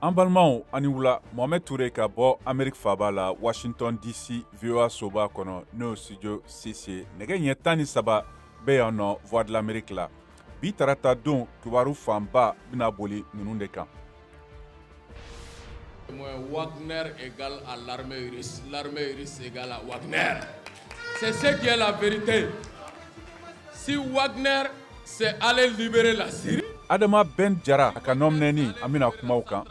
An balimaw, ani wula. Mohamed Toure ka bɔ Amerique faba la, Washington DC, VOA soba kɔnɔ, n'o studio CC. Nɛgɛ ɲɛ 13 bɛ yan nɔ Voix de l'Amérique la. Bi tarata don, kibaru fanba bɛna boli ninnu de kan. Wagner égale à l'armée russe, l'armée russe égale à Wagner. C'est ce qui est la vérité. Si Wagner c'est aller libérer la Syrie. Adama Ben Jara a ka nɔminɛni, an bɛna kuma o kan.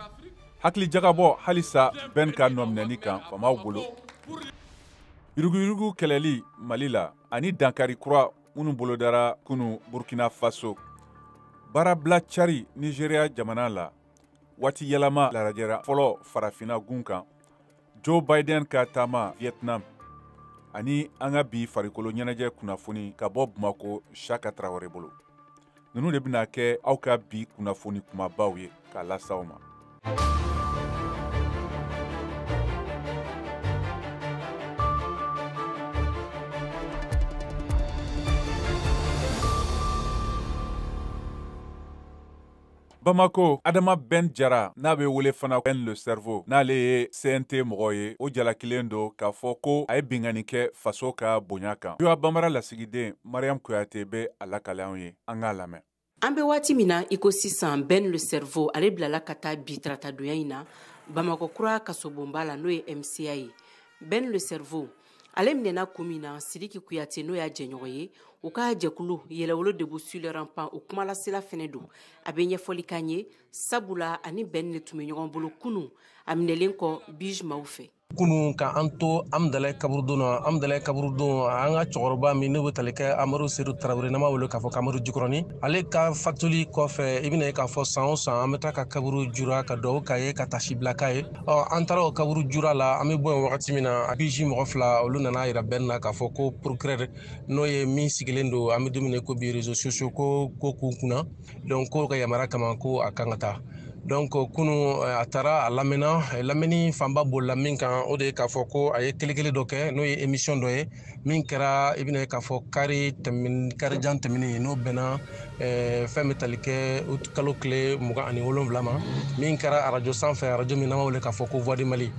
Hakili jagabɔ halisa Ben ka nɔminɛni kan faamaw bolo. Yuruguyurugu kɛlɛli Mali la ani dankari kura minnu bolodara kunu Burkina Faso. Baarabila cari Nigeria jamana la. Waati yɛlɛma larajɛra fɔlɔ farafinna gun kan. Joe Biden ka taama Vietnam ani an ka bi farikolo ɲɛnajɛ kunnafoni ka bɔ Bamako Saka Tarawele bolo. Ninnu de bɛna kɛ aw ka bi kunnafoni kumabaw ye k'a lase aw ma. Bamako, Adama Ben Jara, n'a bɛ wele fana Ben le Cerveau, n'ale ye CNT mɔgɔ ye, o jalakilen don k'a fɔ ko a ye binkanni kɛ faso ka bonya kan. VOA Bambara lasigiden Mariam Kuyate bɛ a lakale anw ye, an k'a lamɛn. An bɛ waati min na i ko sisan, Ben le Cerveau ale bilala ka taa bi taratadonya in na Bamakɔ kura kasobonba la, n'o ye MCA ye. Ben le Cerveau ale minɛna kun min na, Sidiki Kuyate n'o y'a jɛɲɔgɔn ye, u ka jɛkulu Yɛrɛwolo Debout sur les remparts o kumalasela fɛnɛ don. A bɛ ɲɛfɔli k'an ye, sabula ani Ben de tun bɛ ɲɔgɔn bolo kunu a minɛlen kɔ BIJ maaw fɛ. Kunu ka an to Amdalaye kaburudon na, Amdalaye kaburudon an ka cɛkɔrɔba min n'o bɛ tali kɛ Amadu Sedu Tarawele, n'an b'a wele k'a fɔ Amadu Jikɔrɔni, ale ka fatuli kɔfɛ i bɛna ye k'a fɔ san o san an bɛ taa ka kaburu jura ka dugawu k'a ye, ka tasibila k'a ye. Ɔ an taara o kaburu jura la, an bɛ bɔ yen wagati min na, BIJ mɔgɔ fila olu nana yira Ben na k'a fɔ ko procureur n'o ye min sigilen don an bɛ don min na ko bi réseaux sociaux ko kun kunna, donc k'o ka yamaruya kama ko a kan ka taa. Donc kunu a taara a lamɛnna, lamɛnni fanba bolila min kan o de ye k'a fɔ ko a ye kele-kele dɔ kɛ, n'o ye émission dɔ ye min kɛra i bɛna ye k'a fɔ kari karijan tɛmɛnen, n'o bɛnna fɛn bɛ tali kɛ kalo tile 27 ma, min kɛra arajo sanfɛ, arajo min n'an b'a wele k'a fɔ ko Voix du Mali.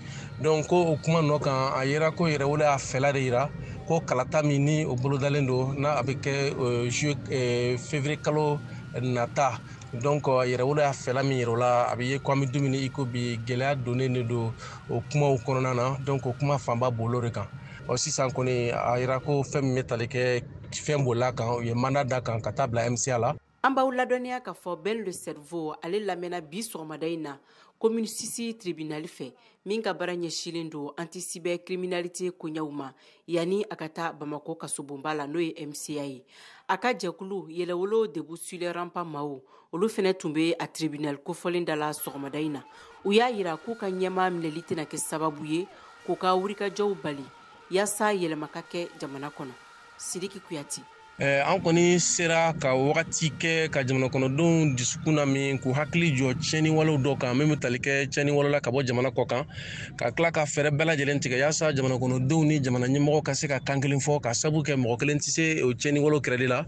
Donc ko o kuma nɔ kan a yera ko Yɛrɛwolo y'a fɛla de yira ko kalata min ni o bolodalen don n'a a bɛ kɛ juillet février kalo nata. Donc Yɛrɛwolo y'a fɛla min yira o la, a bɛ ye ko an bɛ don min na i ko bi gɛlɛya donnen de don o kumaw kɔnɔna na. Donc o kuma fanba bol'o de kan. Ɔ sisan kɔni a yira ko fɛn min bɛ tali kɛ fɛn bolila kan, u ye mandat d'a kan ka taa bila MCA la. An b'aw ladɔnniya k'a fɔ Ben le Cerveau ale lamɛnna bi sɔgɔmada in na commune 6 tribunal fɛ, min ka baara ɲɛsinlen don anti-cybercriminalité koɲɛw ma, yanni a ka taa Bamakɔ kasobonba la, n'o ye MCA ye. A ka jɛkulu Yɛrɛwolo Debout sur les remparts maaw olu fɛnɛ tun bɛ a tribunal kofɔlen da la sɔgɔmada in na. U y'a yira k'u ka ɲɛmaa minɛli tɛna kɛ sababu ye k'u ka wulikajɔw bali yaasa yɛlɛma ka kɛ jamana kɔnɔ. Sidiki Kuyate. An kɔni sera ka wagati kɛ ka jamana kɔnɔdenw dusukun na min k'u hakili jɔ tiɲɛni walew dɔ kan min bɛ tali kɛ tiɲɛni walew la ka bɔ jamana kɔ kan, ka tila ka fɛɛrɛ bɛɛ lajɛlen tigɛ yaasa jamana kɔnɔdenw ni jamana ɲɛmɔgɔw ka se ka kan kelen fɔ, ka sabu kɛ mɔgɔ kelen tɛ se o tiɲɛni walew kɛlɛli la.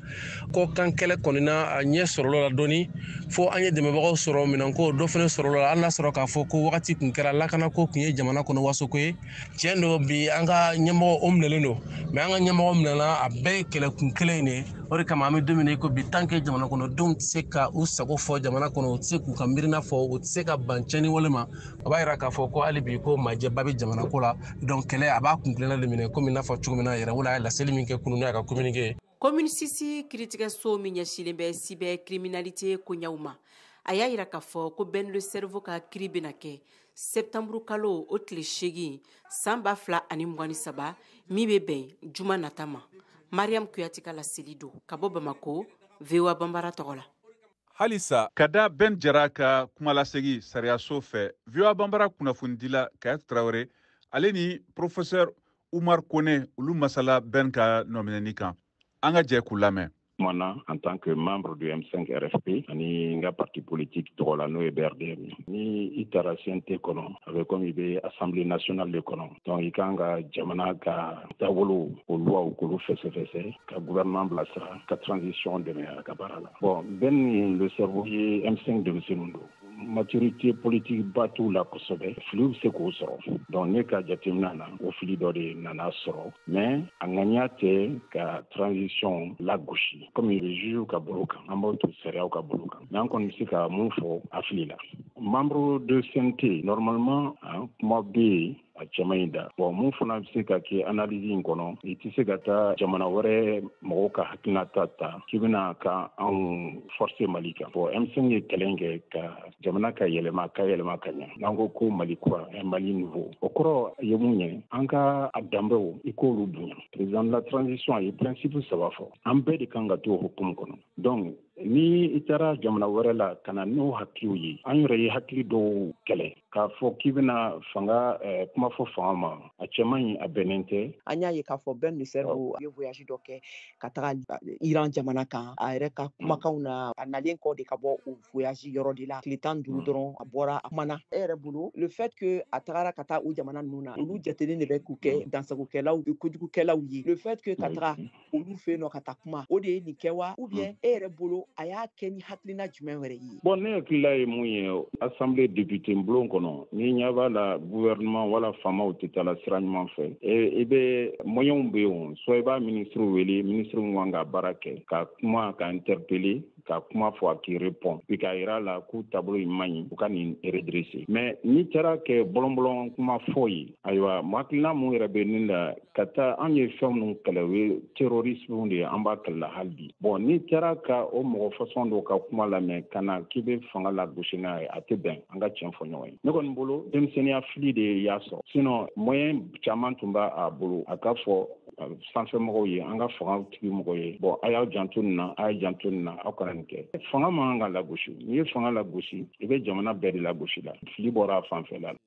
Kɔkan kɛlɛ kɔni na a ɲɛ sɔrɔla la dɔɔni, fo an ye dɛmɛbagaw sɔrɔ minɛnko dɔ fana sɔrɔla la, hali n'a sɔrɔ k'a fɔ ko wagati kun kɛra lakanako kun ye jamana kɔnɔ wasoko ye. Tiɲɛ don bi an ka ɲɛmɔgɔ o minɛlen don, mais an ka ɲɛmɔgɔ minɛna a bɛɛ ye kɛlɛkun kelen de. O de kama an bɛ don min na i ko bi, tant que jamana kɔnɔdenw tɛ se ka u sago fɔ jamana kɔnɔ, u tɛ se k'u ka miirina fɔ, u tɛ se ka ban tiɲɛni wale ma, o b'a yira k'a fɔ ko hali bi ko majɛba bɛ jamana ko la. Donc kɛlɛ a b'a kun kelenna de minɛ, komi n'a fɔ cogo min na Yɛrɛwolo a ye laseli min kɛ kunun n'a ka communiqué ye. Commune 6 kiiritigɛso min ɲɛsinlen bɛ cybercriminalité koɲɛw ma, a y'a yira k'a fɔ ko Ben le Cerveau ka kiiri bɛna kɛ septembre kalo o tile 8 san 2023, min bɛ bɛn juma nata ma. Mariam Kuyate ka laseli don ka bɔ Bamako, VOA Bambara tɔgɔ la. Halisa ka da Ben Jara ka kumalasegi sariyaso fɛ, VOA Bambara kunnafonidila Kayatu Tarawele ale ni professeur Umar Kone olu masala Ben ka nɔminɛni kan. An ka jɛ k'u lamɛn. Kumana en tant que membre du M5 RFP ani n ka parti politique tɔgɔ la, n'o ye BRDM. Ni i taara CNT kɔnɔ, a bɛ komi i bɛ Assemblée nationale de kɔnɔ. Donc i kan ka jamana ka taabolo o loi k'olu fɛsɛfɛsɛ, ka gouvernement bilasira, ka transition dɛmɛ a ka baara la. Bon, Ben le Cerveau ye M5 denmisɛnninw don. maturité politique ba t'u la kosɛbɛ, filiw bɛ se k'o sɔrɔ. Donc ne ka jateminɛ na, o fili dɔ de nana sɔrɔ, mais a ŋaniya tɛ ka transition lagosi. Comme juge ka bolo kan, an b'o to sariyaw ka bolo kan, mais an kɔni bɛ se ka mun fɔ, a fili la. Membre de CNT, normalement, kuma bɛ yen, a cɛman in da. Bon, mun fana bɛ se ka kɛ analyse in kɔnɔ, i tɛ se ka taa jamana wɛrɛ mɔgɔw ka hakilinata ta k'i bɛna ka anw forcer Mali kan. Bon, M5 ye kɛlɛ kɛ ka jamana ka yɛlɛma ka yɛlɛma ka ɲɛ. N'an ko ko Mali kura, un Mali nouveau, o kɔrɔ ye mun ye? An ka a danbew, i k'olu bonya. Président de la transition a ye principe 3 fɔ, an bɛɛ de kan ka to o hukumu kɔnɔ. Donc ni i taara jamana wɛrɛ la ka na n'o hakiliw ye, an yɛrɛ ye hakili dɔw kɛlɛ k'a fɔ k'i bɛna fanga kuma fɔ fanga ma, a cɛ man ɲi, a bɛnnen tɛ. An y'a ye k'a fɔ Ben le Cerveau ye voyage dɔ kɛ ka taga Iran jamana kan. A yɛrɛ ka kumakanw na, a nalen kɔ de ka bɔ o voyage yɔrɔ de la, tile 15 dɔrɔn a bɔra a kumana. E yɛrɛ bolo, le fait que a tagara ka taa o jamana ninnu na, olu jatelen de bɛ k'u kɛ dansagokɛlaw, kojugukɛlaw ye, le fait que ka taga olu fɛ yen nɔ ka taa kuma, o de ye nin kɛ wa, ou bien e yɛrɛ bolo a y'a kɛ ni hakilina jumɛn wɛrɛ ye? Bon, ne hakilila ye mun ye, assemblée député bulon kɔnɔ, ni ɲɛ b'a la gouvernement wala faamaw tɛ taa la sira ɲuman fɛ, i bɛ moyens bɛ yen, soit i b'a ministre wele, ministre min kan ka baara kɛ, ka kuma, ka interpeller, ka kuma fɔ, a k'i répond, puis k'a yira la k'u taabolo in man ɲi, u ka nin redresser. Mais n'i taara kɛ bɔlɔn-bɔlɔn kuma fɔ ye, ayiwa, hakilina mun yɛrɛ bɛ nin la ka taa, an ye fɛn minnu kɛlɛ, o ye terrorisme de ye, an b'a kɛlɛ la hali bi. Bon, n'i taara ka o mɔgɔ façon dɔw ka kuma lamɛn ka na k'i bɛ fanga lagosi n'a ye, a tɛ bɛn. An ka tiɲɛ fɔ ɲɔgɔn ye. Ne kɔni bolo, denmisɛnninya fili de y'a sɔrɔ, sinon moyen caman tun b'a bolo a ka fɔ sanfɛmɔgɔw ye, an ka fanga tigi mɔgɔw ye, bon, a y'aw janto nin na, a ye janto nin na, aw kana nin kɛ. Fanga man kan ka lagosi. N'i ye fanga lagosi, i bɛ jamana bɛɛ de lagosi la. Fili bɔra a fanfɛla la.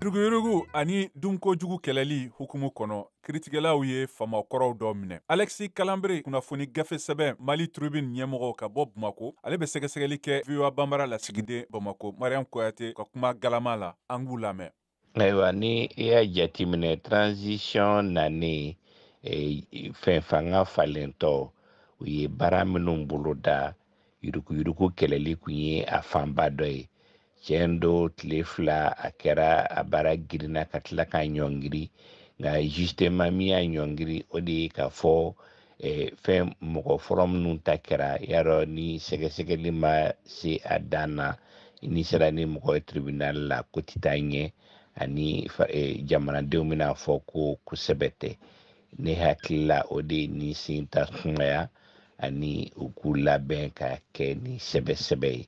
Yuruguyurugu ani dunkojugu kɛlɛli hukumu kɔnɔ, kiritigɛlaw ye faamakɔrɔw dɔ minɛ. Alexis Kalanbere, kunnafoni gafe sɛbɛn Mali Tribune ɲɛmɔgɔ ka bɔ Bamako, ale bɛ sɛgɛsɛgɛli kɛ VOA Banbara lasigiden Bamako, Mariam Koyate ka kuma galama la, an k'u lamɛn. Ayiwa, ni i y'a jateminɛ, transition nanen, fɛn fanga falentɔ, u ye baara minnu boloda, yuruguyurugu kɛlɛli kun ye a fanba dɔ ye. Tiɲɛ don, tile 2 a kɛra a baara girinna ka tila k'a ɲɔngiri, nka justement min y'a ɲɔngiri, o de ye k'a fɔ fɛn mɔgɔ fɔlɔ minnu ta kɛra yarɔ, ni sɛgɛsɛgɛli ma se a dan na, ni sera ni mɔgɔ ye tribunal la, ko tɛ taa ɲɛ, ani jamanadenw bɛna fɔ ko kosɛbɛ tɛ. Ne hakili la, o de ye ni sen ta sumaya ani u k'u labɛn ka kɛ ni sɛbɛ-sɛbɛ ye.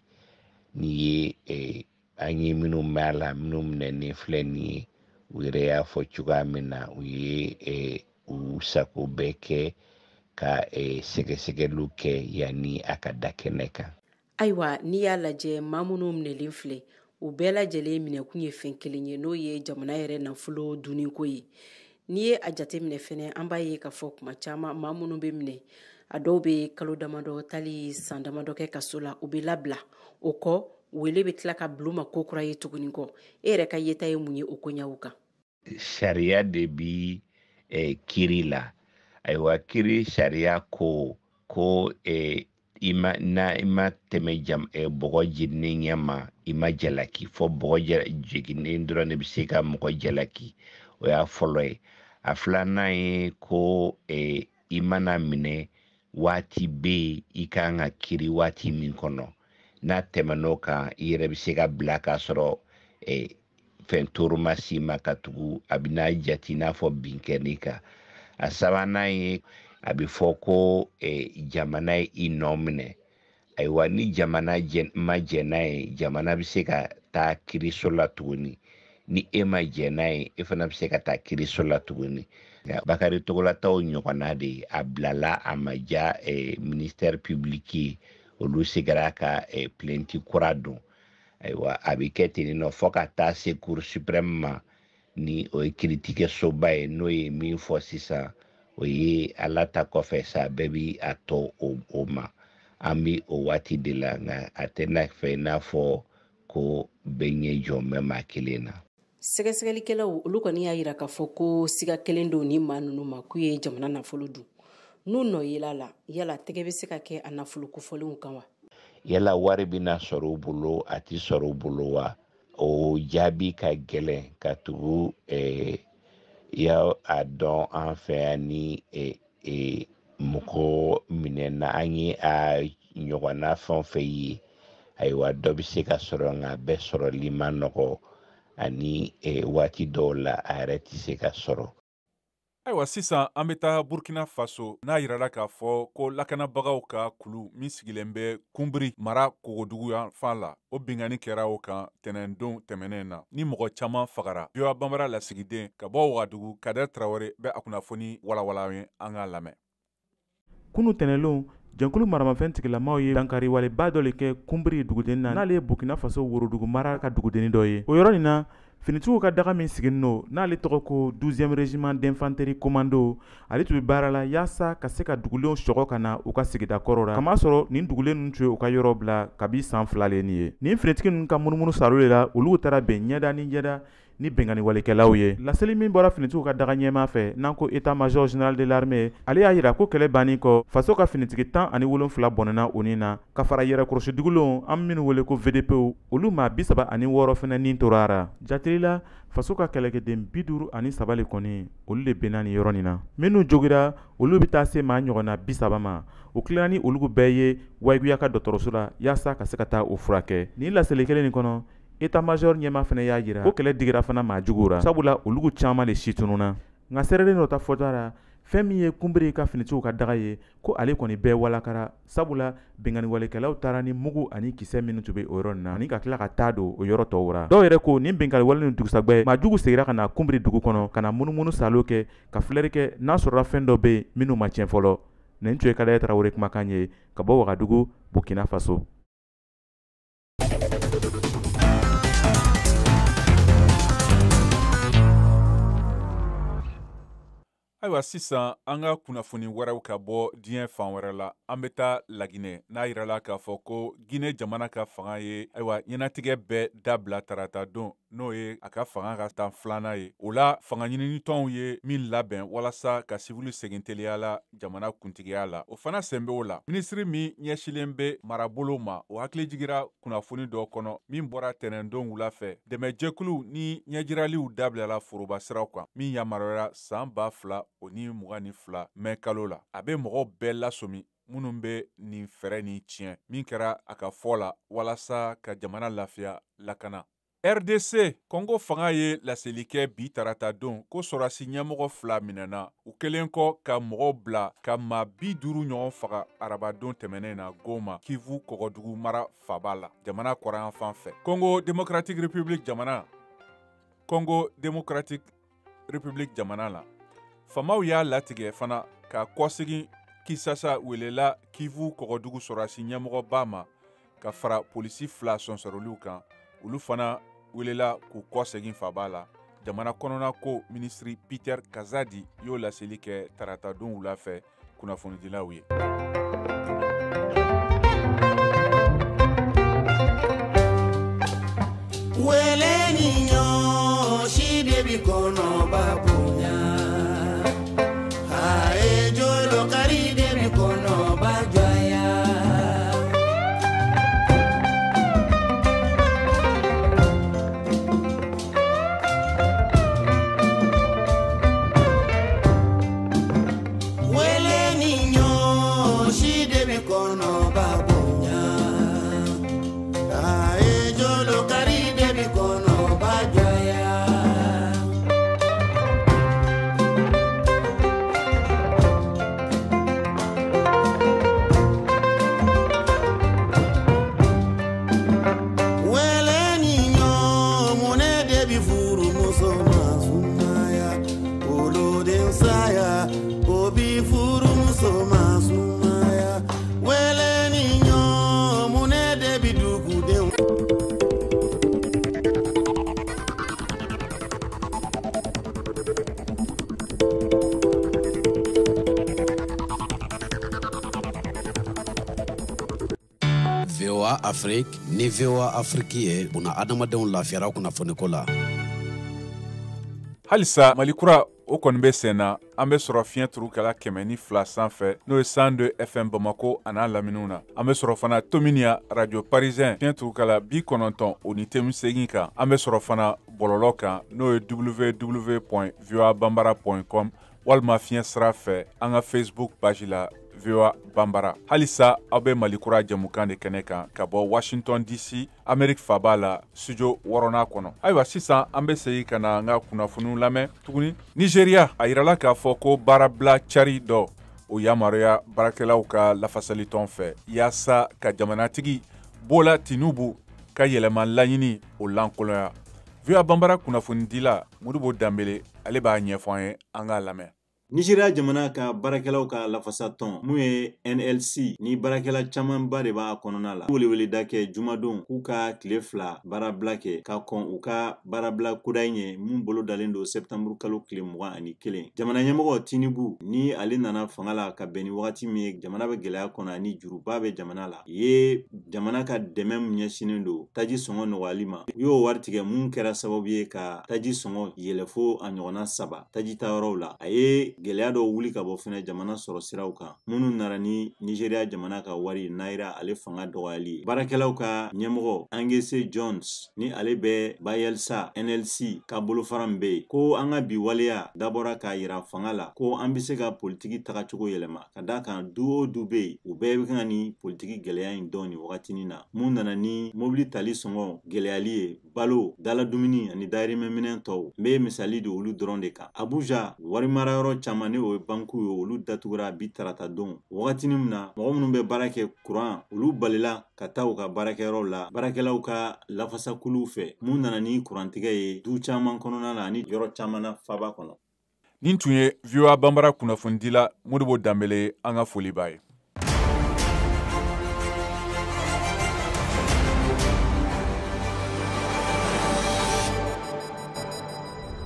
N'i ye an ye minnu mɛn a la, minnu minɛnen filɛ nin ye, u yɛrɛ y'a fɔ cogoya min na, u ye u sago bɛɛ kɛ ka sɛgɛsɛgɛliw kɛ yanni a ka da kɛnɛ kan. Ayiwa, n'i y'a lajɛ, maa minnu minɛlen filɛ, u bɛɛ lajɛlen minɛkun ye fɛn kelen ye, n'o ye jamana yɛrɛ nafolo dunniko ye. N'i ye a jateminɛ fɛnɛ, an b'a ye k'a fɔ kuma caman maa minnu bɛ minɛ, a dɔw bɛ kalo damadɔ tali san damadɔ kɛ kaso la, u bɛ labila. O kɔ, wele bɛ tila ka bila u ma ko kura ye tuguni kɔ. E yɛrɛ ka yeta ye mun ye o koɲɛw kan? Sariya de bi kiri la. Ayiwa, kiri sariya ko ko i ma na i ma tɛmɛ jam bɔgɔ jeninen ɲɛ ma, i ma jalaki. Fɔ bɔgɔ jiginnen dɔrɔn de bɛ se ka mɔgɔ jalaki. O y'a fɔlɔ ye. A filanan ye ko i mana minɛ, waati bɛ yen i kan ka kiri waati min kɔnɔ, n'a tɛmɛn'o kan, i yɛrɛ bɛ se ka bila k'a sɔrɔ fɛn tɔɔrɔ ma s'i ma, ka tugu a bɛ n'a jate i n'a fɔ bin kɛr'i kan. A sabanan ye, a bɛ fɔ ko jamana ye i nɔ minɛ. Ayiwa, ni jamana ma jɛn n'a ye, jamana bɛ se ka taa kiiriso la tuguni. Ni e ma jɛn n'a ye, e fana bɛ se ka taa kiiriso la tuguni. Bakari Togola taw ɲɔgɔnna de ye, a bilala, a ma diya ministère public ye, olu seginna ka plainte kura don. Ayiwa, a bɛ kɛ ten nɔ fo ka taa se cour suprême ma, ni o ye kiiritigɛsoba ye, n'o ye min fɔ sisan, o ye Ala ta kɔfɛ sa, bɛɛ bi a tɔ o ma. An bi o waati de la, nka a tɛ n'a fɛ i n'a fɔ ko bɛɛ ɲɛ jɔ bɛ maa kelen na. Sɛgɛsɛgɛlikɛlaw olu kɔni y'a yira k'a fɔ ko siga kelen don ni maa ninnu ma k'u ye jamana nafolo dun. N'u nɔ yela la, yala tɛgɛ bɛ se ka kɛ a nafolo kofɔlenw kan wa? Yala wari bɛna sɔrɔ u bolo, a tɛ sɔrɔ u bolo wa? O jaabi ka gɛlɛn ka tugu ya a dɔn an fɛ yan ni mɔgɔ minɛna an ye a ɲɔgɔnna fɛn o fɛn ye, ayiwa dɔ bɛ se ka sɔrɔ, nka a bɛɛ sɔrɔli man nɔgɔ, ani waati dɔw la a yɛrɛ tɛ se ka sɔrɔ. Ayiwa, sisan an bɛ taa Burkina Faso, n'a yirala k'a fɔ ko lakanabagaw ka kulu min sigilen bɛ Kunbiri mara kogodugu yanfan la, o binkanni kɛra o kan tɛnɛndon tɛmɛnen na ni mɔgɔ caman fagara. VOA Banbara lasigiden ka bɔ Wagadugu, Kader Traoré bɛ a kunnafoni walawala ye, an k'a lamɛn. Kunu tɛnɛlon, jɛnkulu maramafɛn tigilamaw ye dankariwaleba dɔ le kɛ Kunbiri duguden na, n'ale ye Burkina Faso worodugu mara ka dugudenni dɔ ye. O yɔrɔ nin na, finitigiw ka daga min siginin don, n'ale tɔgɔ ko 12e régiment d'infanterie commando, ale tun bɛ baara la yaasa ka se ka dugulenw sɔgɔ ka na u ka sigida kɔrɔ la, kamasɔrɔ nin dugulen ninnu tun ye u ka yɔrɔ bila kabi san 2 le nin ye. Nin finitigi ninnu ka munumunu salo le la, olu taara bɛn ɲɛda ni ɲɛda ni binkanniwalekɛlaw ye. Laseli min bɔra finitigiw ka daga ɲɛmaa fɛ, n'an ko état major général de l'armée, ale y'a yira ko kɛlɛ bannen kɔ, faso ka finitigi 17 bɔnɛna o nin na, ka fara yɛrɛkɔrɔsi dugulenw an minnu wele ko VDPw, olu maa 36 fɛnɛ nin tora a ra. Jateli la, faso ka kɛlɛkɛden 53 le kɔni, olu de benna nin yɔrɔ nin na. Minnu jogira, olu bɛ taa se maa ɲɔgɔnna 30 ma. O tilara ni olu bɛɛ ye Wayiguya ka dɔgɔtɔrɔso la yaasa ka se ka taa o furakɛ. Nin laseli kelen nin kɔnɔ, état-major ɲɛmaa fana y'a jira ko kɛlɛ digira fana maa juguw ra, sabula olu caman de si tununna. Nka seereden dɔ ta fɔta la, fɛn min ye Kunbiri ka finitigiw ka daga ye, ko ale kɔni bɛɛ walakara, sabula binkanniwalekɛlaw taara ni mugu ani kisɛ minnu tun bɛ o yɔrɔ nin na, ani ka tila ka taa don o yɔrɔ tɔw ra. Dɔw yɛrɛ ko nin binkanniwale nin dugusajɛ, maa jugu seginna ka na Kunbiri dugu kɔnɔ ka na munumunu salo kɛ, ka filɛri kɛ n'a sɔrɔla fɛn dɔ bɛ yen minnu ma tiɲɛ fɔlɔ. Nin tun ye Kader Traoré kumakan ye ka bɔ Wagadugu, Burkina Faso. Ayiwa, sisan an ka kunnafoni wɛrɛw ka bɔ diɲɛ fan wɛrɛ la. An bɛ taa Laginɛ, n'a yirala k'a fɔ ko Guinée jamana ka fanga ye ayiwa ɲɛnatigɛ bɛɛ dabila tarata don, n'o ye a ka fanga ka tan filanan ye. O la, fanga ɲininitɔnw ye min labɛn walasa ka sivili segin teliya la jamana kuntigiya la, o fana sen bɛ o la. Minisiri min ɲɛsilen bɛ marabolo ma, o hakili jigira kunnafoni dɔ kɔnɔ min bɔra tɛnɛndon wula fɛ, dɛmɛjɛkuluw ni ɲɛjiraliw dabilala foroba siraw kan, min yamaruyara san 2022 mɛ kalo la. A bɛ mɔgɔw bɛɛ lasɔmi minnu bɛ nin fɛɛrɛ nin tiɲɛ, min kɛra a ka fɔ la walasa ka jamana lafiya lakana. RDC Congo fanga ye laseli kɛ bi tarata don ko sɔrɔdasi ɲɛmɔgɔ 2 minɛna u kɛlen kɔ ka mɔgɔw bila ka maa 50 ɲɔgɔn faga arabadon tɛmɛnen na Goma, Kivu kɔgɔdugu mara faaba la, jamana kɔrɔnyanfan fɛ. Congo Democratic Republic jamana Congo Democratic Republic jamana la, faamaw y'a latigɛ fana ka kɔsegin Kinshasa welela Kivu kɔgɔdugu sɔrɔdasi ɲɛmɔgɔba ma, ka fara polisi 2 sɔnsɔrɔliw kan, olu fana welela k'u kɔsegin faaba la. Jamana kɔnɔna ko minisiri Peter Kazadi y'o laseli kɛ taratadon wula fɛ kunnafonidilaw ye. Wele ni ɲɔ si de bi kɔnɔba bonya, aye jolo kari de bi kɔnɔba jɔya. Wele ni ɲɔ si de bi kɔnɔba bonya, aye jolo kari de bi kɔnɔba jɔya. VOA Afrique ni VOA Afrique ye buna adamadenw lafiyara kunnafoniko la. Halisa Mali kura o kɔni bɛ sen na. An bɛ sɔrɔ fiɲɛ turukala 102 sanfɛ, n'o ye 102 FM Bamako a n'a laminiw na. An bɛ sɔrɔ fana Tominian Radio Parisien fiɲɛ turukala 98.8 kan. An bɛ sɔrɔ fana bɔlɔlɔ kan, n'o ye www.voabambara.com walima fiɲɛ sira fɛ an ka Facebook page la VOA Bambara. Halisa aw bɛ Mali kura jɛmukan de kɛnɛ kan ka bɔ Washington DC, Amérique faba la, studio 6nan kɔnɔ. Ayiwa, sisan an bɛ segin ka na an ka kunnafoniw lamɛn tuguni. Nigeria, a yirala k'a fɔ ko baarabila cari dɔ o yamaruya baarakɛlaw ka lafasalitɔn fɛ yaasa ka jamanatigi Bola Tinubu ka yɛlɛma laɲini o lankolonya. VOA Bambara kunnafonidila Modibo Danbele, ale b'a ɲɛfɔ an ye, an k'a lamɛn. Nigeria jamana ka baarakɛlaw ka lafasatɔn mun ye NLC ni baarakɛla camanba de b'a kɔnɔna la, weleweleda kɛ jumadon k'u ka tile 2 baarabila kɛ ka kɔn u ka baarabila kuda in ye mun bolo dalen don septembre kalo tile 21. Jamana ɲɛmɔgɔ Tinubu ni ale nana fanga la ka bɛn ni wagati min ye jamana bɛ gɛlɛya kɔnɔ ani juruba bɛ jamana la, ye jamana ka dɛmɛ min ɲɛsinnen don taji sɔngɔ nɔgɔyali ma, u y'o wari tigɛ mun kɛra sababu ye ka taji sɔngɔ yɛlɛ fo a ɲɔgɔnna 3 taji tayɔrɔw la. A ye gɛlɛya dɔw wuli ka bɔ fɛnɛ jamana sɔrɔ siraw kan minnu nana ni Nigeria jamana ka wari naira ale fanga dɔgɔyali ye. Baarakɛlaw ka ɲɛmɔgɔ Angese Jones ni ale bɛ Bayelsa NLC ka bolofara min bɛ yen, ko an ka bi waleya dabɔra k'a yira fanga la ko an bɛ se ka politiki tagacogo yɛlɛma ka d'a kan du o du bɛ yen u bɛɛ bɛ kan ni politiki gɛlɛya in dɔn nin wagatinin na, mun nana ni mobili tali sɔngɔ gɛlɛyali ye, balo, daladumuni ani dahirimɛminɛn tɔw. N bɛ misali don olu dɔrɔn de kan. Abuja warimarayɔrɔ caman ni o ye banku ye, olu datugura bi tarata don wagatinin min na mɔgɔ minnu bɛ baara kɛ kuran olu balila ka taa u ka baarakɛyɔrɔw la baarakɛlaw ka lafasakuluw fɛ mun nana ni kurantigɛ ye du caman kɔnɔna la ani yɔrɔ caman na faba kɔnɔ. Nin tun ye VOA Bambara kunnafonidila Modibo Danbele, an ka foli b'a ye.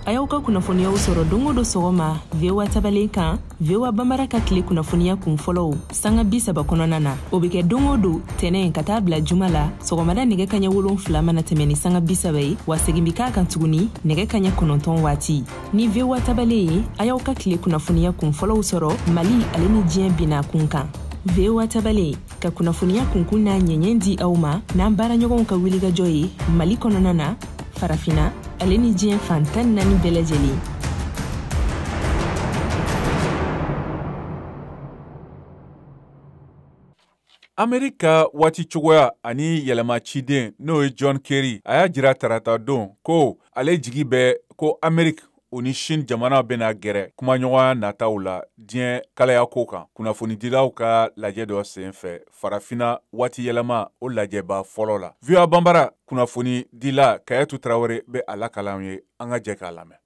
A y'aw ka kunnafoniyaw sɔrɔ don o don sɔgɔma VOA tabalen kan, VOA Bambara ka tile kunnafoniya kun fɔlɔw sanga 30 kɔnɔna na. O bɛ kɛ don o don tɛnɛn ka taa bila juma la sɔgɔmada nɛgɛ kaɲɛ 7 mana tɛmɛ ni sanga 30 ye, wa segin bɛ k'a kan tuguni nɛgɛ kaɲɛ 9 waati. Ni VOA tabalen ye, a y'aw ka tile kunnafoniya kun fɔlɔw sɔrɔ Mali ale ni diɲɛ binna kun kan. VOA tabalen ka kunnafoniya kunkun n'a ɲɛɲɛ di aw ma n'an baaraɲɔgɔnw ka wulikajɔ ye Mali kɔnɔna na, Farafina ale ni diɲɛ fan 14 bɛɛ lajɛlen. Amerika ka waati cogoya ani yɛlɛma ciden n'o ye John Kerry, a y'a jira tarata don ko ale jigi bɛ ko Amerika o ni Chine jamana bɛna gɛrɛ kumaɲɔgɔnya nataw la diɲɛ kalayako kan. Kunnafonidilaw ka lajɛ dɔ sen fɛ Farafina waati yɛlɛma o lajɛba fɔlɔ la. VOA Bambara kunnafonidila Kayatu Tarawele bɛ a lakalan ye, an ka jɛ k'a lamɛn.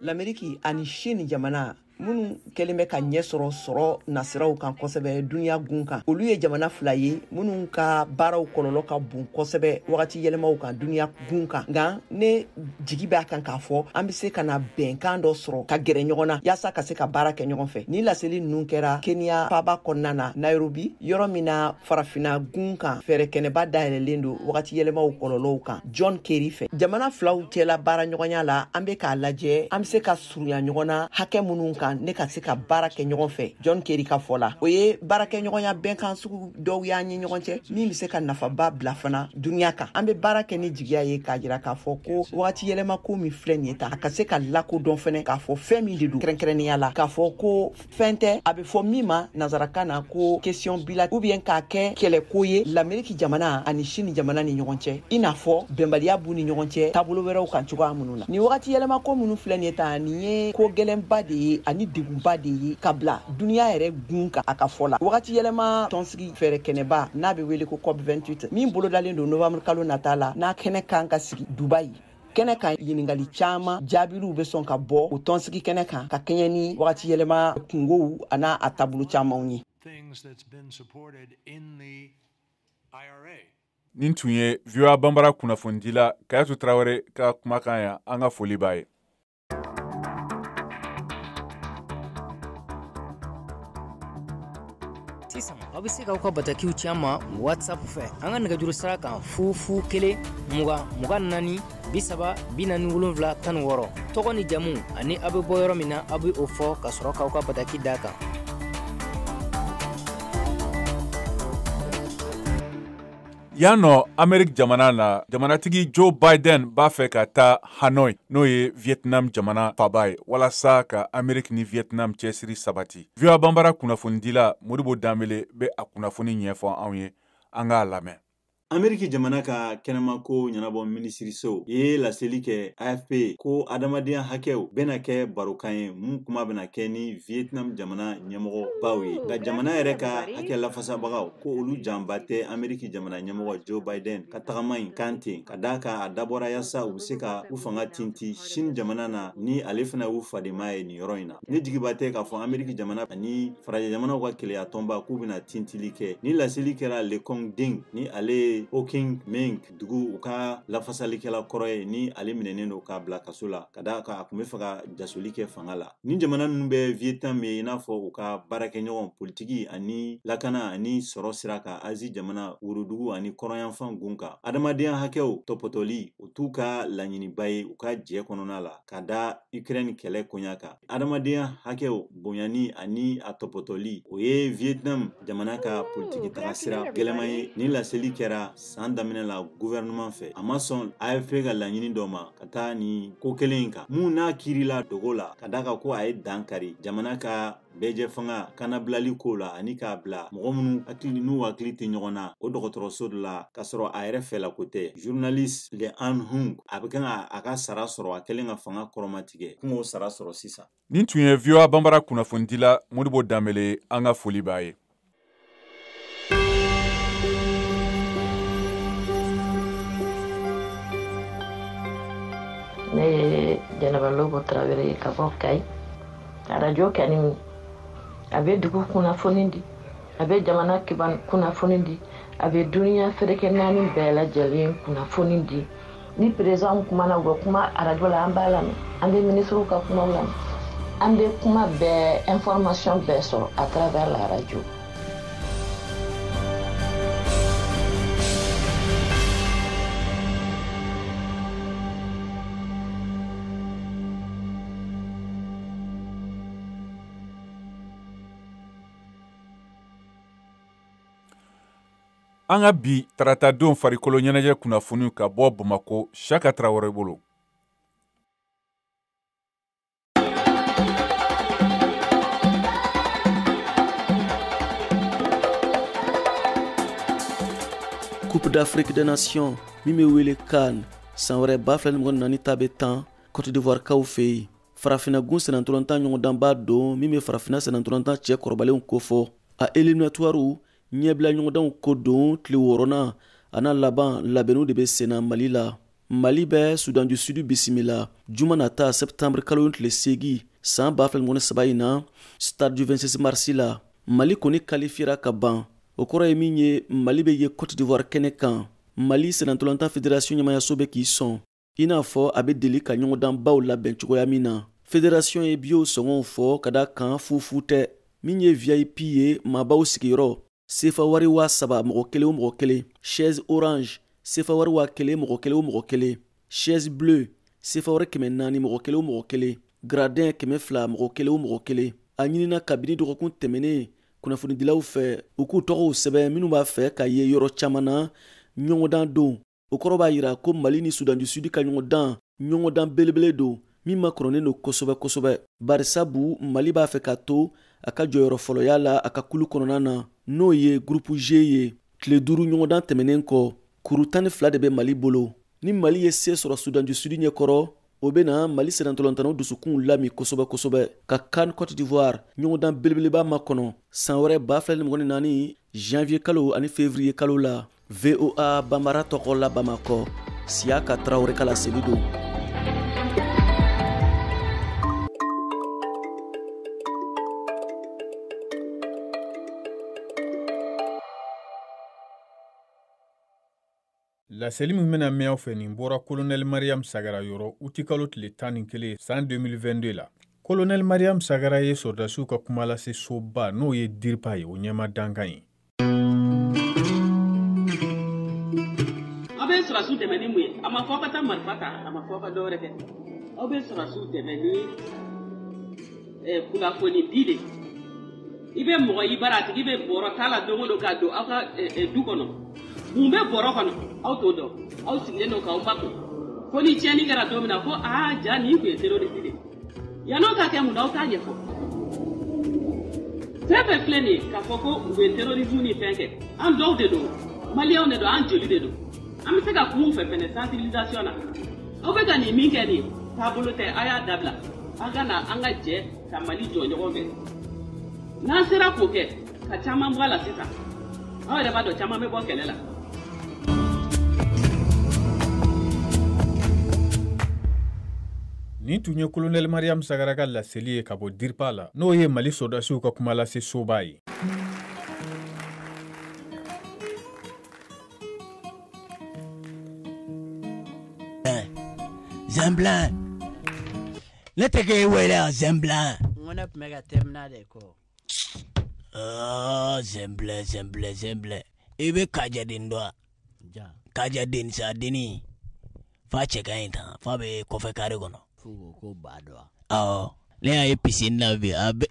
L'Amérique ani Chine jamana minnu kɛlen bɛ ka ɲɛ sɔrɔ nasiraw kan kosɛbɛ dunuya gun kan, olu ye jamana fila ye minnu ka baaraw kɔlɔlɔ ka bon kosɛbɛ wagati yɛlɛmaw kan dunuya gun kan. Nka ne jigi b'a kan k'a fɔ an bɛ se ka na bɛnkan dɔ sɔrɔ ka gɛrɛ ɲɔgɔn na yaasa ka se ka baara kɛ ɲɔgɔn fɛ. Ni laseli ninnu kɛra Kenya faaba kɔnɔna na, Nairobi, yɔrɔ min na farafinna gun kan fɛɛrɛ kɛnɛba dayɛlɛlen don wagati yɛlɛmaw kɔlɔlɔw kan John Kerry fɛ. Jamana filaw cɛla baara ɲɔgɔnya la, an bɛ k'a lajɛ an bɛ se ka surunya ɲɔgɔn na hakɛ minnu kan ne ka se ka baara kɛ ɲɔgɔn fɛ. John Kerry ka fɔ la, o ye baarakɛɲɔgɔnya bɛnkan sugu dɔw y'an ye ɲɔgɔn cɛ min bɛ se ka nafaba bila fana dunuya kan. An bɛ baara kɛ ni jigiya ye k'a jira k'a fɔ ko wagati yɛlɛma ko min filɛ nin ye ta, a ka se ka lakodɔn fɛnɛ k'a fɔ fɛn min de don kɛrɛnkɛrɛnnenya la, k'a fɔ ko fɛn tɛ a bɛ fɔ min ma nansarakan na ko question bila ou bien k'a kɛ kɛlɛko ye l'Amérique jamana ani Chine jamana ni ɲɔgɔn cɛ, i n'a fɔ bɛnbaliya b'u ni ɲɔgɔn cɛ taabolo wɛrɛw kan cogoya minnu na. Nin wagati yɛlɛma ko minnu filɛ nin ye ta, nin ye ko gɛlɛnba de ye ani degunba de ye ka bila dunuya yɛrɛ gun kan a ka fɔ la. Wagati yɛlɛma tɔnsigi fɛɛrɛ kɛnɛba n'a bɛ wele ko COP28 min bolodalen don novembre kalo nata la, n'a kɛnɛ kan ka sigi Dubaï. Kɛnɛ kan ɲininkali caman jaabiliw bɛ sɔn ka bɔ o tɔnsigi kɛnɛ kan ka kɛɲɛ ni wagati yɛlɛma kungow an'a a taabolo camanw ye. Nin tun ye VOA Bambara kunnafonidila Kayatu Tarawele ka kumakan ye, an ka foli b'a ye. Sisan aw bɛ se k'aw ka batakiw ci an ma WhatsApp fɛ an ka nɛgɛjuru sira kan 0 0 1 20 24 30 47 16. Tɔgɔ ni jamu ani aw bɛ bɔ yɔrɔ min na, aw bɛ o fɔ ka sɔrɔ k'aw ka bataki d'a kan. Yan nɔ Amerique jamana na, jamanatigi Joe Biden b'a fɛ ka taa Hanoi, n'o ye Vietnam jamana faaba ye, walasa ka Amerique ni Vietnam cɛsiri sabati. VOA Banbara kunnafonidila Modibo Danbele bɛ a kunnafoni ɲɛfɔ anw ye, an k'a lamɛn. Ameriki jamana ka kɛnɛmako ɲɛnabɔ minisiriso ye laseli kɛ AFP ko adamadenya hakɛw bɛna kɛ barokan ye mun kuma bɛna kɛ ni Vietnam jamana ɲɛmɔgɔbaw ye. Nka jamana yɛrɛ ka hakɛ lafasabagaw ko olu janba tɛ Ameriki jamana ɲɛmɔgɔ Joe Biden ka tagama in kan ten, ka d'a kan a dabɔra yaasa u bɛ se ka u fanga tinti Chine jamana na ni ale fana y'u fadenma ye nin yɔrɔ in na. Ne jigiba tɛ k'a fɔ Ameriki jamana ani farajɛ jamanaw ka keleya tɔnba k'u bɛna tintili kɛ. Ni laseli kɛra Le Cong Ding ni ale ye Ho Chi Minh dugu u ka lafasalikɛla kɔrɔ ye, ni ale minɛnen don k'a bila kaso la ka d'a kan a tun bɛ fɛ ka jasoli kɛ fanga la. Ni jamana ninnu bɛ Vietnam ye i n'a fɔ u ka baarakɛɲɔgɔn politiki ani lakana ani sɔrɔ sira kan Azi jamana worodugu ani kɔrɔnyanfan gun kan. Adamadenya hakɛw tɔpɔtɔli o t'u ka laɲiniba ye u ka jɛ kɔnɔna la ka da Ukraine kɛlɛ koɲa kan. Adamadenya hakɛw bonyani ani a tɔpɔtɔli o ye Vietnam jamana ka politiki tagasira gɛlɛman ye. Ni laseli kɛra san daminɛ la gouvernement fɛ, a ma sɔn AFP ka laɲini dɔ ma ka taa nin ko kelen in kan mun n'a kirila dogo la ka d'a kan ko a ye dan kari jamana ka bɛɛjɛ fanga kanabilali ko la ani k'a bila mɔgɔ minnu hakili n'u hakili tɛ ɲɔgɔn na o dɔgɔtɔrɔso de la k'a sɔrɔ a yɛrɛ fɛla ko tɛ. Journaliste Le Anh Hung a bɛ kan a ka sara sɔrɔ a kɛlen ka fanga kɔrɔmatigɛ kun k'o sara sɔrɔ sisan. Nin tun ye VOA Banbara kunnafonidila Modibo Danbele, an ka foli b'a ye. Ne ye Jɛnɛba Lobo Tarawele ye ka bɔ Kayi. Arajo kɛni a bɛ dugu kunnafoni di, a bɛ jamana kunnafoni di, a bɛ duniya ferekɛ naani bɛɛ lajɛlen kunnafoni di. Ni président kumana, u bɛ kuma arajo la, an b'a lamɛn, an bɛ ministres ka kumaw lamɛn, an bɛ kuma bɛɛ, information bɛɛ sɔrɔ à travers la radio. An ka bi taratadenw farikolo ɲɛnajɛ kunnafoniw ka bɔ Bamakɔ, Siyaka Tarawele bolo. Coupe d'Afrique des Nations min bɛ wele CAN san wɛrɛ 2024 ta bɛ tan Côte d'Ivoire kaw fɛ yen. Farafinna gun sennantolatan ɲɔgɔndanba don min bɛ farafinna sennantolatan cɛ kɔrɔbalenw kofɔ. A éliminatoire ɲɛbila ɲɔgɔndanw ko don tile wɔɔrɔnan a n'a laban labɛnniw de bɛ senna Mali la. Mali bɛ Soudan du Sud bisimila juma nata septembre kalo tile 8 san 2023 in na stade du 26 mars la. Mali kɔni qualifiera ka ban, o kɔrɔ ye min ye Mali bɛ ye Côte d'Ivoire kɛnɛ kan. Mali sennantolatan fédération ɲɛmayaso bɛ k'i sɔn i n'a fɔ a bɛ deli ka ɲɔgɔndanbaw labɛn cogoya min na. Fédération ye biyew sɔngɔw fɔ ka da kan fufu tɛ. Min ye VIP ye maabaw sigiyɔrɔ sefa wari 3000 mɔgɔ kelen o mɔgɔ kelen, chaise orange sefa wari 1000 mɔgɔ kelen o mɔgɔ kelen, chaise bleue sefa wari 400 mɔgɔ kelen o mɔgɔ kelen, gradin 200 mɔgɔ kelen o mɔgɔ kelen. A ɲinina kabini dɔgɔkun tɛmɛnen kunnafonidilaw fɛ u k'u tɔgɔw sɛbɛn minnu b'a fɛ ka ye yɔrɔ caman na ɲɔgɔndan don. O kɔrɔ b'a yira ko Mali ni Soudan du Sud ka ɲɔgɔndan belebele don min makɔrɔnen don kosɛbɛ kosɛbɛ, barisabu Mali b'a fɛ ka to a ka jɔyɔrɔ fɔlɔya la a ka kulu kɔnɔna na n'o ye groupe G ye. Tile 5 ɲɔgɔndan tɛmɛnen kɔ, kuru 12 de bɛ Mali bolo. Ni Mali ye se sɔrɔ Soudan du Sud ɲɛkɔrɔ, o bɛna Mali sennantolatannaw dusukunw lami kosɛbɛ kosɛbɛ ka CAN Côte d'Ivoire ɲɔgɔndan belebeleba makɔnɔ san wɛrɛ 2024 janvier kalo ani février kalo la. VOA Banbara tɔgɔ la Bamakɔ, Siyaka Tarawele ka laseli don. Laseli min bɛna mɛn aw fɛ nin bɔra Colonel Mariam Sagara yɔrɔ utikalo tile 11 san 2022 la. Colonel Mariam Sagara ye sɔrɔdasiw ka kumalase soba n'o ye DIRPA ye, o ɲɛma dankan ye. A bɛ sɔrɔdasiw dɛmɛ ni mun ye? A ma fɔ aw ka taa marifa ta, a ma fɔ aw ka dɔ wɛrɛ kɛ. Aw bɛ sɔrɔdasiw dɛmɛ ni kunnafoni di de. I bɛ mɔgɔ i bara, a tigi bɛ bɔrɔ t'a la don o don ka don aw ka du kɔnɔ. Mun bɛ bɔrɔ kɔnɔ? Aw t'o dɔn. Aw sigilen don k'aw makun. Fo ni tiɲɛni kɛra don min na ko aa ja nin tun ye terroriste de ye. Yann'o ka kɛ mun na aw t'a ɲɛfɔ? Fɛn fɛn filɛ nin ye k'a fɔ ko u bɛ terrorisme ni fɛn kɛ, an dɔw de don, maliyɛnw de don, an joli de don. An bɛ se ka kuma u fɛ fɛnɛ sensibilisation na. Aw bɛ ka nin min kɛ nin ye, taabolo tɛ, a y'a dabila. An ka na an ka jɛ ka Mali jɔ ɲɔgɔn fɛ. N'an sera k'o kɛ, ka caman bɔ a la sisan. Aw yɛrɛ b'a dɔn caman bɛ bɔ kɛlɛ la. Nin tun ye Colonel Mariam Sagara ka laseli ye ka bɔ DIRPA la, n'o ye Mali sɔrɔdasiw ka kumalase soba ye. Zemblan, ne tɛ k'e wele yan Zemblan. N ko ne tun bɛ ka terminal de kɔ. Zemblan, Zemblan, Zemblan. I bɛ Kajaden dɔn wa? Kajaden sa denni. Fa cɛ ka ɲi tan, fa bɛ kɔfɛ kare kɔnɔ. F'u ko ko ba dɔn wa? Awɔ. Ne y'a ye piscine na bi, a bɛ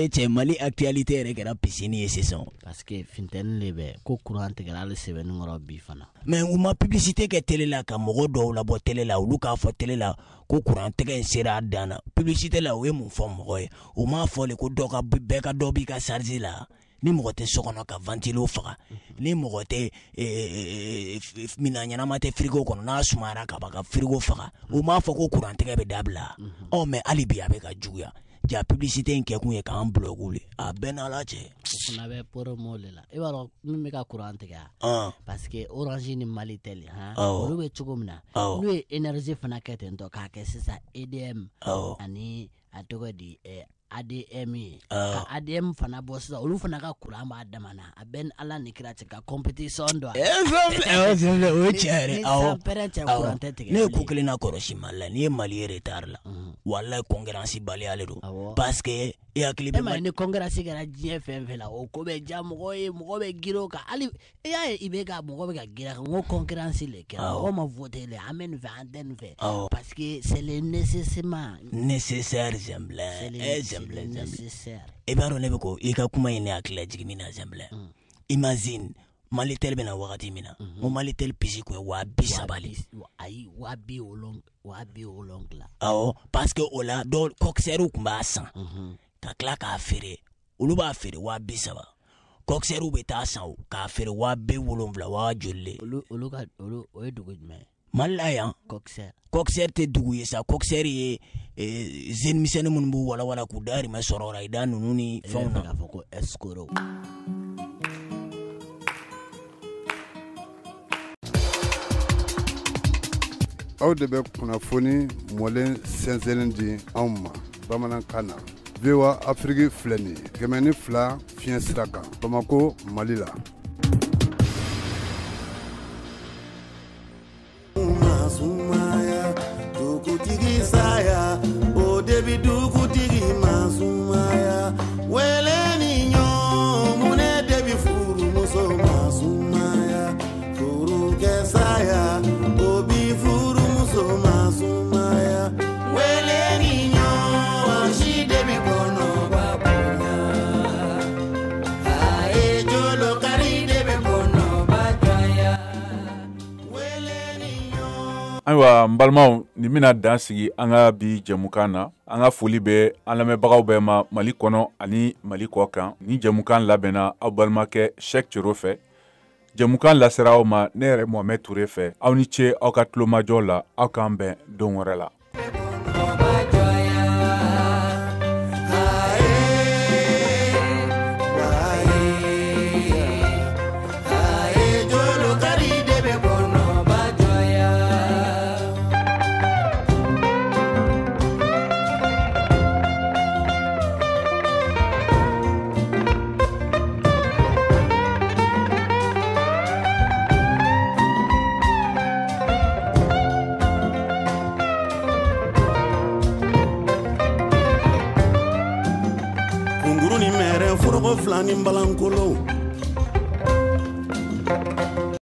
cɛ Mali actualité yɛrɛ kɛra piscine ye sisan. Parce que funteni de bɛ ko courant tigɛra hali Sɛbɛnnikɔrɔ bi fana. Mais u ma publicité kɛ télé la ka mɔgɔ dɔw labɔ télé la, olu k'a fɔ télé la ko courant tigɛ in sera a dan na. Publicité la u ye mun fɔ mɔgɔ ye? U m'a fɔ de ko dɔ ka bɛɛ ka dɔ b'i ka charge la. Ni mɔgɔ tɛ so kɔnɔ ka ventilo faga, ni mɔgɔ tɛ minan ɲɛnama tɛ frigo kɔnɔ, n'a sumayara ka ban ka frigo faga, u m'a fɔ ko courant tigɛ bɛ dabila. Ɔ mais hali bi a bɛ ka juguya. Ja publicité in kɛkun ye k'an bloquer le, a bɛɛ n'Ala cɛ. O fana bɛ promo de la. I b'a dɔn min bɛ ka courant tigɛ wa? Parce que Orange ni Malitel, han, olu bɛ cogo min na, n'u ye énergie fana kɛ ten tɔ k'a kɛ sisan EDM ani a tɔgɔ di ADM ye, ka ADM fana bɔ sisan, olu fana ka courant b'a dama na, a bɛɛ ni Ala ni kira cɛ ka compétition dɔn. O ye tiɲɛ yɛrɛ. Awɔ, ni sanpɛrɛn cɛ courant tɛ tigɛ. Ne ye ko kelen na kɔlɔsi Mali la, n'i ye Mali ye retard la, walayi concurrence baliya de don. Parce que e hakili bɛ. E ma ye ni concurrence kɛra diɲɛ fɛn fɛn la, o ko bɛ diya mɔgɔ ye, mɔgɔ bɛ girin o kan. Hali e y'a ye i bɛ ka mɔgɔ bɛ ka girin a kan, n ko concurrence le kɛra, mɔgɔ ma voté le, an bɛ nin fɛ, an tɛ nin fɛ. Parce que c'est le nécessairement. Nécessaire Zemblan. Zemblan, nécessaire. I b'a dɔn ne bɛ ko i ka kuma in ne hakili lajigin min na Zemblan. Imagine Malitel bɛna wagati min na, n ko Malitel pisi kun ye 30,000 de. Ayi, 70,000. Awɔ, parce que o la dɔw coxeur tun b'a san ka tila k'a feere, olu b'a feere 30,000. Coxeur bɛ taa san o k'a feere 70,000 waa joli le. Olu ka olu o ye dugu jumɛn ye? Mali la yan. Coxeur. Coxeur tɛ dugu ye sa, coxeur ye jeune misɛnnin minnu b'u walawala k'u dahirimɛ sɔrɔ o la, i da ninnu ni fɛnw na. E bɛ fɛ k'a fɔ ko escroc. Aw de bɛ kunnafoni mɔlen sɛnsɛnnen di anw ma bamanankan na. VOA Afrique filɛ nin ye 102 fiɲɛ sira kan Bamakɔ, Mali la. Masumaya, dugutigi saya, o de bi dugutigi masumaya. Wele ni ɲɔ, mun de bi furumuso masumaya? Furukɛ saya, o bi furumuso masumaya. Wele ni ɲɔ, si de bi kɔnɔba bonya. Aye, jolo kari de bi kɔnɔba janya. Ayiwa n balimaw, nin bɛna dan sigi an ka bi jɛmukan na. An ka foli bɛ an lamɛnbagaw bɛɛ ma Mali kɔnɔ ani Mali kɔ kan. Ni jɛmukan labɛnna aw balimakɛ Cheick Cero fɛ. Jɛmukan lasera aw ma ne yɛrɛ Mohamed Touré fɛ. Aw ni ce aw ka tulomajɔ la, aw k'an bɛn don wɛrɛ la. Ni balankolo